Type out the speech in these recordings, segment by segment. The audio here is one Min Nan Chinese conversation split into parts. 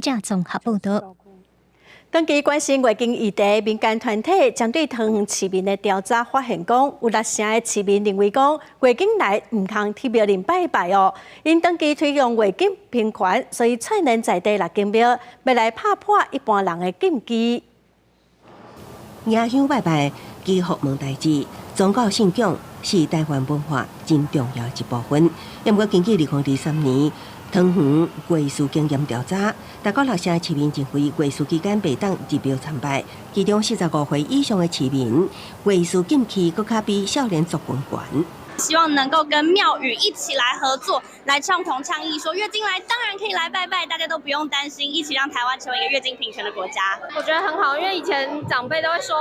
者綜合報導。長期關心月經議題，民間團體針對桃園市民的調查發現，講有六成的市民認為講月經來毋通去廟裡拜拜哦。𪜶長期推動月經平權，所以串聯在地六間廟，欲來拍破一般人的禁忌。迎香拜拜，祈福問代誌，宗教信仰是台灣文化真重要的一部分。毋過根據2023年桃園月事經驗調查，大概六成市民認為月事期間袂當入廟參拜，其中45歲以上的市民，月事禁忌閣較比少年族群懸。希望能夠跟廟宇一起來合作，來共同倡議，說月經來當然可以來拜拜，大家都不用擔心，一起讓台灣成為一個月經平權的國家。我覺得很好，因為以前長輩都會說，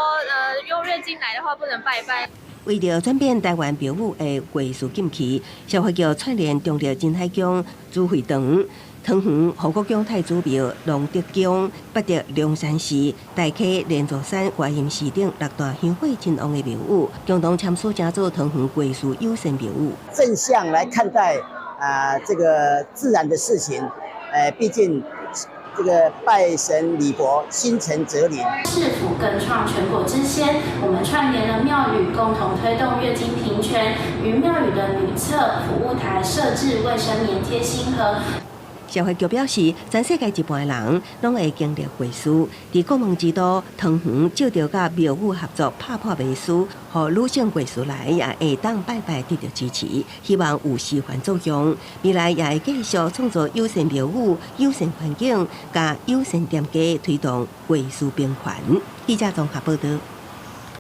用月經來的話不能拜拜。為著轉變台灣廟宇的月事禁忌，社發局串聯中壢仁海宮、主會堂、桃園護國宮太子廟、龍德宮、八德龍山寺、大溪蓮座山觀音寺等六大香火真旺的廟宇，共同簽署成做桃園月事友善廟宇。正向來看待啊，這個自然的事情，畢竟這個拜神禮佛，心誠則靈。市府更創全國之先，我們串聯了廟宇，共同推動月經平權，於廟宇的女廁服務台設置衛生棉貼心盒。社發局表示，全世界一半人攏會經歷月事，佇國門之都桃園，藉著佮廟宇合作拍破迷思，予女性月事來也會當拜拜得到支持，希望有示範作用。未來也會繼續創造友善廟宇、友善環境，佮友善店家推動月事平權。記者綜合報導。